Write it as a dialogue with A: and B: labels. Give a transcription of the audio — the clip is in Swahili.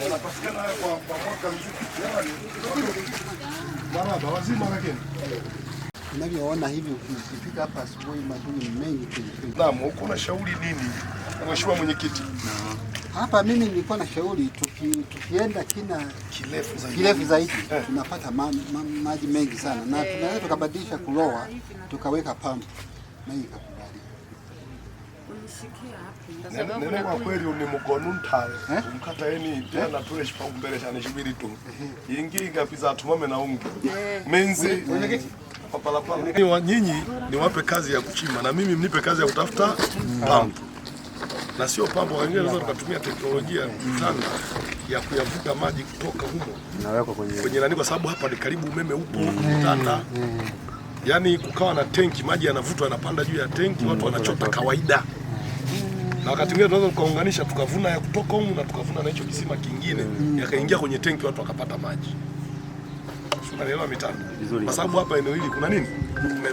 A: Yanapatikana haya kwa mwaka mzima. Jamani, maraba wazima lakini.
B: Unavyoona hivi, ukifika hapa asubuhi madumu ni mengi kweli kweli.
A: Naam, uko na shauri nini, Mheshimiwa Mwenyekiti?
B: Hapa mimi nilikuwa na shauri tukienda kina
A: Kirefu zaidi.
B: Kirefu zaidi tunapata maji mengi sana, na tunaweza tukabadilisha kuloa tukaweka pampu na hii ikakubali.
A: Nene kwa kweli ni mugonu ntale.
B: Eh?
A: Umkata eni tena tule shipaumbele chane shibiri tu ingi igapiza atumame na ungi menzi papalapala. Nyinyi niwape kazi ya kuchimba na mimi mnipe kazi ya kutafuta pampu, na sio pampu, wengine tunaweza tukatumia teknolojia kitanda ya kuyavuta maji kutoka humo
C: Nawekwa kwenye
A: kwenye nani, kwa sababu hapa ni karibu umeme upo Tanda, yaani kukawa na tenki, maji yanavutwa yanapanda juu ya tenki, watu wanachota kawaida. Na wakati mwingine tunaweza tukaunganisha tukavuna ya kutoka humu na tukavuna na hicho kisima kingine, yakaingia kwenye tenki, watu wakapata maji. Si unanielewa mitanda?
C: Vizuri.
A: Kwa sababu hapa eneo hili kuna nini? Umeme.